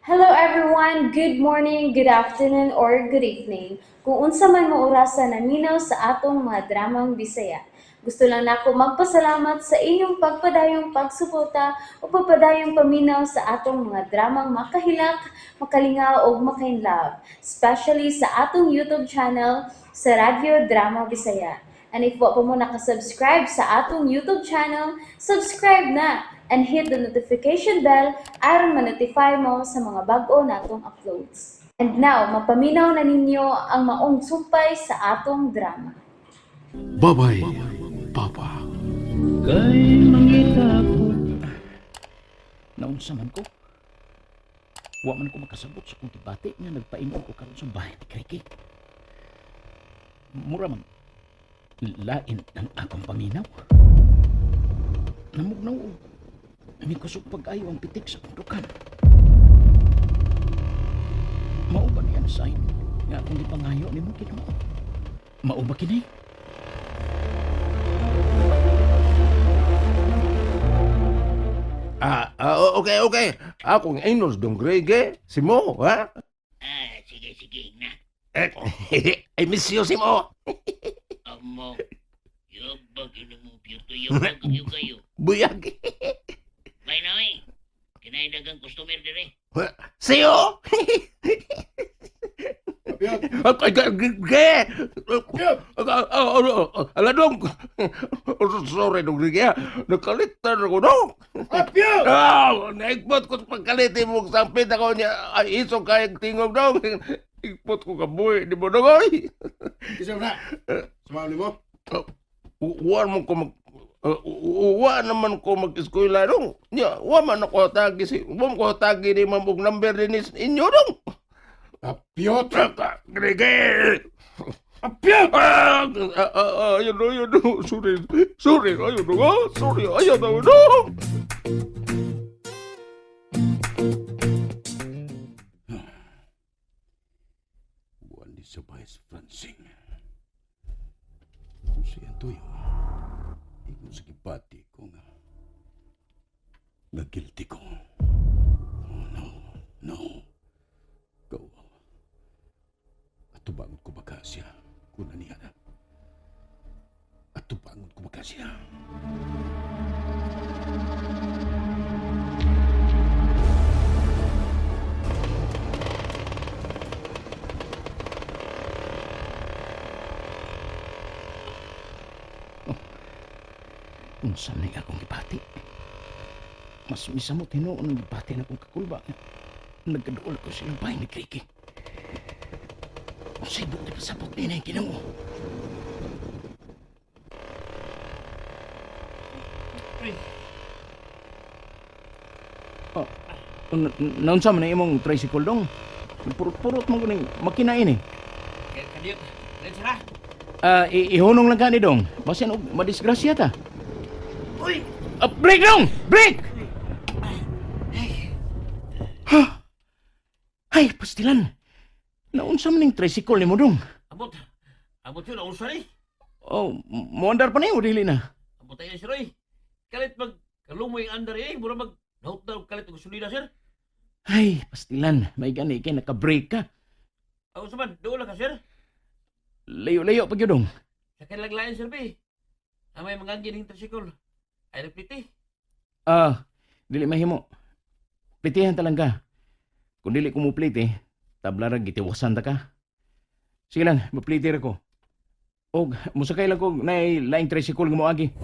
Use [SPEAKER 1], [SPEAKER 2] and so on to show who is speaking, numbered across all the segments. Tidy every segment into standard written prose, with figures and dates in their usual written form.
[SPEAKER 1] Hello everyone! Good morning, good afternoon, or good evening. Kung unsa man mo orasa naminaw sa atong mga dramang Bisaya. Gusto lang nako magpasalamat sa inyong pagpadayong pagsuporta o pagpadayong paminaw sa atong mga dramang makahilak, makalingaw ug makainlove, especially sa atong YouTube channel sa Radyo Drama Bisaya. And if wa pa mo nakasubscribe sa atong YouTube channel, subscribe na and hit the notification bell aron ma-notify mo sa mga bag-o natong uploads. And now, mapaminaw na ninyo ang maong sumpay sa atong drama.
[SPEAKER 2] Babay, Papa.
[SPEAKER 3] Kay mangita ko.
[SPEAKER 4] Naunsa man ko. Wa man ko makasabot sa kong gibati nga nagpaingon ko karon sa bahay ni Kriki. Mura man lain ang akong paminaw. Namugnaw og mikusog pag-ayo ang pitik sa akong dukan. Mao ba niya ang sign nga akong gipangayo nimo, Ginoo? Mao ba kini?
[SPEAKER 2] Ah, ah, okay, okay. Akong inos dong Grege. Simo, ha?
[SPEAKER 5] Ah, sige, sige na.
[SPEAKER 2] Eh, I miss you, Simo.
[SPEAKER 5] Amo. Yabag yun mo, Piotr. Yabag yun kayo.
[SPEAKER 2] Buyag.
[SPEAKER 5] Bay na eh. Kinaidagang customer dire.
[SPEAKER 2] See you. Ge! Ala dong. Sorry dong Grege. Nakalitan ako dong. Ah, naigpot ko sa pagkalit mo sampit ako niya. Ay, isog kayang tingog dong. Igpot ko kabuhi. Di mo dong, oy.
[SPEAKER 6] Isa na. Sumama mo?
[SPEAKER 2] Wa mo ko mag wa naman ko mag-eskwela dong. Nya, wa man ako hatagi si wa man ko hatagi ni ma'am og number din inyo dong.
[SPEAKER 6] Piotr!
[SPEAKER 2] Grege!
[SPEAKER 6] Piotr!
[SPEAKER 2] Ah, ah, ah, ayun no, ayun no. Sorry. Sorry, ayun no. Ah, sorry, ayun no. No.
[SPEAKER 4] Buwan ni sa Vice Francing. Kung siya tuyo, ingon sa gibati ko nga nga guilty ko. Oh, no, no. Kawawa. Atubangon ko baka siya kung niya na. Atubangon ko baka siya. Unsa man akong gibati? Mas misamot hinuon ang gibati na akong kakulba. Nagkaduol ko silang bahay ni Kriki. Unsay buot pasabot ni na Ginoo? Oh, naunsa man ang imong tricycle dong? Purot-purot mo kuning makina ini.
[SPEAKER 5] Kadiyot. Let's ra.
[SPEAKER 4] Ah, ihunong lang ka ni dong. Basin og madisgrasya ta.
[SPEAKER 5] Uy!
[SPEAKER 4] Ah, break dong! Break! Ha? Ay, pastilan. Naunsa man ning tricycle nimo dong?
[SPEAKER 5] Abot. Abot yun. Unsa ni?
[SPEAKER 4] Oh, moandar pa niyo dili na.
[SPEAKER 5] Abot tayo sir oy. Kalit mag kalumoy ang andar eh. Mura mag nahut na og kalit og gasolina sir.
[SPEAKER 4] Ay, pastilan, may gani kay naka-break ka.
[SPEAKER 5] Ako sa man, doon lang ka sir.
[SPEAKER 4] Layo-layo pa gyud dong.
[SPEAKER 5] Sa kanilang lain sir be. Ang may mga gining tricycle. Ay replete.
[SPEAKER 4] Ah, dili mahimo. Plitihan ta lang ka. Kung dili ko mo pliti, tabla ra gitiwasan ta ka. Sige lang, mapliti ra ko. Og mosakay lang ko naay laing tricycle nga moagi.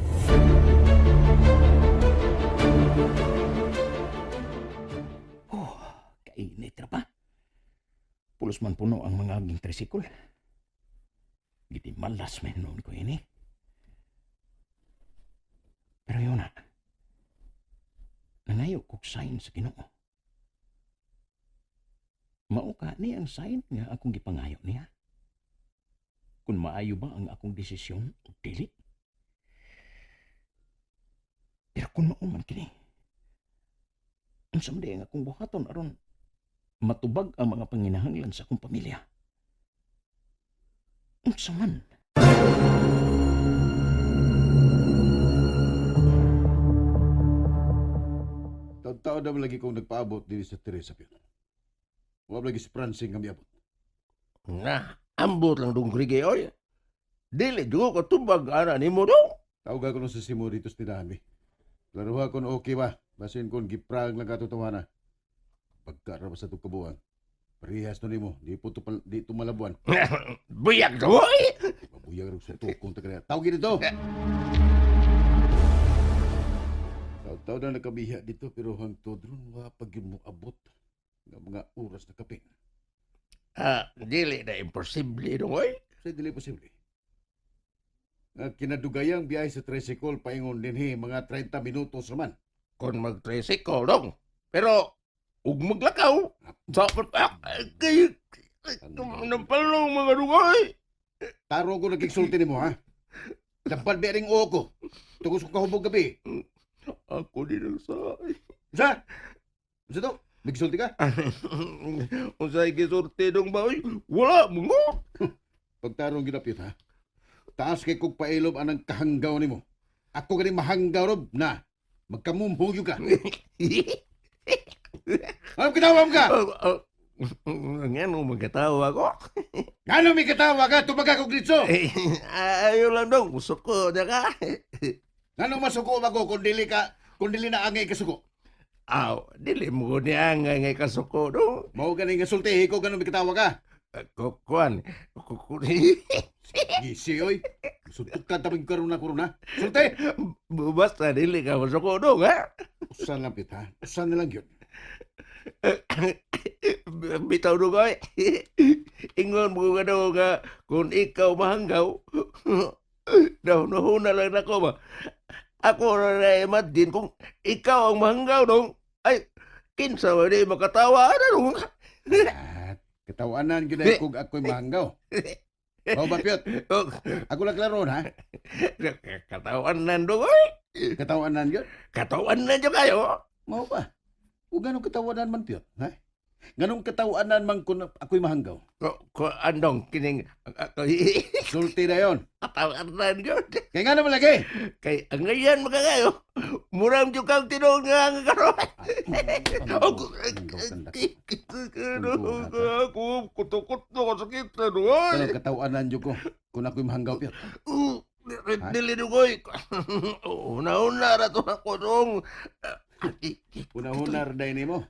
[SPEAKER 4] Oh, kainit ra pa. Pulos man puno ang mga aging tricycle. Gitimalas man noon ko ini. Pero yun na. Nangayo kog sign sa Ginoo. Mao ka ni ang sign nga akong gipangayo niya. Kung maayo ba ang akong desisyon o dili. Pero kung mao man kini, unsa man diay ang akong buhaton aron matubag ang mga panginahanglan sa akong pamilya? Unsa man?
[SPEAKER 6] Taon-taon naman lagi kong nagpaabot din sa Teresa, Piotr. Wa lagi si Francine nga miabot.
[SPEAKER 2] Na, ambot lang dong Rigi, oy. Dili, dugo ko tubag, ana nimo dong.
[SPEAKER 6] Tawag ko sa Simo dito sa tindahan, bi. Klaruha kon okay ba? Basin kon giprang lang katotohanan. Pagka ra ba sa itong kabuan. Parehas to nimo, di po to, di to malabuan.
[SPEAKER 2] Buyag to, oy.
[SPEAKER 6] Mabuyag rin sa tukong ta kaya. Tawag dito. Taw-taw na nakabiha dito pero hangtod ron wa pag yun mo abot ng mga oras na kapin.
[SPEAKER 2] Ah, dili na imposible dong, oy.
[SPEAKER 6] Sa dili posible. Nga kinadugayang biyahe sa tricycle paingon dinhi mga 30 minutos raman.
[SPEAKER 2] Kung mag-tricycle dong. Pero, ug maglakaw. Sa, ah, kay, nampalong mga dugoy.
[SPEAKER 6] Taro ko nagkiksulti nimo ha. Dapat ba ring oo ko. Tungos ko kahubog gabi.
[SPEAKER 2] Ako din ang sa...
[SPEAKER 6] Sa? Sa to? Nagsulti ka?
[SPEAKER 2] Unsay gisurti dong ba, oy? Wala, mga.
[SPEAKER 6] Pagtarong ginapit ha. Taas kay kog pailob anang kahanggaw nimo. Ako gani mahanggaw rob na. Magkamumhugyo ka. Anong kitawa mo ka?
[SPEAKER 2] Ngano magkatawa ko?
[SPEAKER 6] Ngano may kitawa ka? Tumaga kog ditso.
[SPEAKER 2] Eh, ayaw lang dong, suko na ka.
[SPEAKER 6] Ngano masuko ba ko kung dili ka kung dili na angay kasuko?
[SPEAKER 2] Aw, dili mo ko niya nga ngay kasuko dong.
[SPEAKER 6] Mao gani nga sultihi ko ngano may kitawa ka.
[SPEAKER 2] Kukuan,
[SPEAKER 6] Gisi oy. Suntok ka tabing karon na korona. Sulti.
[SPEAKER 2] Basta dili ka masuko dong, ha?
[SPEAKER 6] Usan lang pit ha. Usan na lang yun.
[SPEAKER 2] Bitaw dong, oy. Ingon mo ka daw nga, kung ikaw mahanggaw, nahunahuna lang nako ba? Ako na na-imagine kung ikaw ang mahanggaw dong. Ay, kinsa ba di makatawa na dong?
[SPEAKER 6] At katawanan gyud ay kog ako'y mahanggaw. Mao ba pyot? Ako lang klaro ha.
[SPEAKER 2] Katawan na dong, oy.
[SPEAKER 6] Katawanan gyud.
[SPEAKER 2] Katawan na dyan kayo.
[SPEAKER 6] Mao ba? O ganong katawanan man pyot, ha? Ganong katawanan man kun ako'y mahanggaw.
[SPEAKER 2] Ko andong kining
[SPEAKER 6] Sulti na yon.
[SPEAKER 2] katawan na yun.
[SPEAKER 6] Kaya nga naman lagi.
[SPEAKER 2] Kay ang ngayon mga kayo, murang jud kang tinuod nga ang karon. Ako kutukot no ko sakit na doy.
[SPEAKER 6] Ganong katawanan jud ko kung ako'y mahanggaw pyot.
[SPEAKER 2] Dili dugoy. Una-una ra to ako dong.
[SPEAKER 6] Una-una day nimo.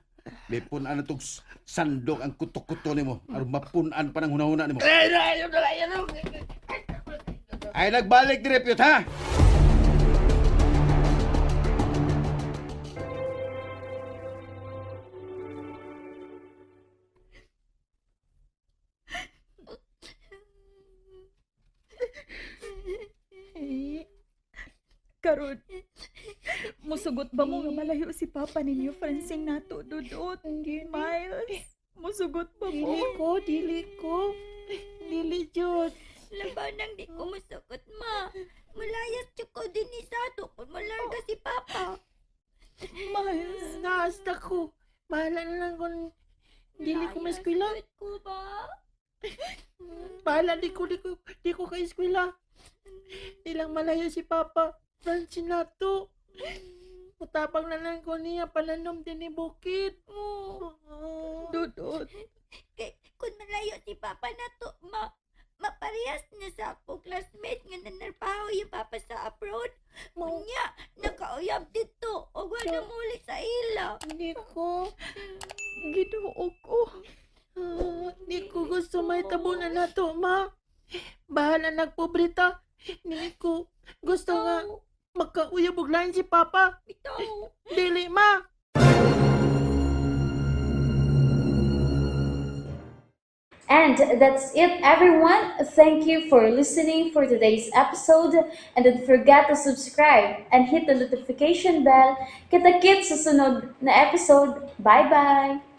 [SPEAKER 6] May punan na tong sandok ang kutok-kuto nimo. Aron mapunan pa ng hunahuna nimo.
[SPEAKER 2] Ay, ay, ay, ay,
[SPEAKER 6] Ay nagbalik dire pyot ha.
[SPEAKER 7] Karon, musugot ba mo nga malayo si Papa ninyo, Francine nato, Dudut? Miles, musugot ba mo?
[SPEAKER 8] Dili ko, dili ko. Dili jud.
[SPEAKER 9] Labanang di ko masakot, ma. Malayas jud ko din ni Sato kung malarga si Papa.
[SPEAKER 7] Miles,
[SPEAKER 8] Naasta ko. Bahala na lang kung dili ko maeskwela.
[SPEAKER 9] Layas jud ko ba?
[SPEAKER 8] Bahala di ko ka eskwela. Di lang malayo si Papa. Francinato. Mutabang na lang ko niya palanom din ni Bukid.
[SPEAKER 9] Oo.
[SPEAKER 7] Dudut,
[SPEAKER 9] Kay kung malayo si Papa nato, ma. Maparehas na sa akong classmate nga nanarpaho yung Papa sa abroad.
[SPEAKER 8] Mo,
[SPEAKER 9] Unya, nakauyab dito. O wala muli sa ila.
[SPEAKER 8] hindi ko.
[SPEAKER 7] Ginoo ko.
[SPEAKER 8] Ah, di ko gusto may tabo na nato, ma. Bahala nagpobrita. Hindi ko gusto nga magkauyab og lain si Papa.
[SPEAKER 9] Bitaw.
[SPEAKER 8] Dili, ma.
[SPEAKER 1] And that's it, everyone. Thank you for listening for today's episode. And don't forget to subscribe and hit the notification bell. Kita-kits sa sunod na episode. Bye-bye!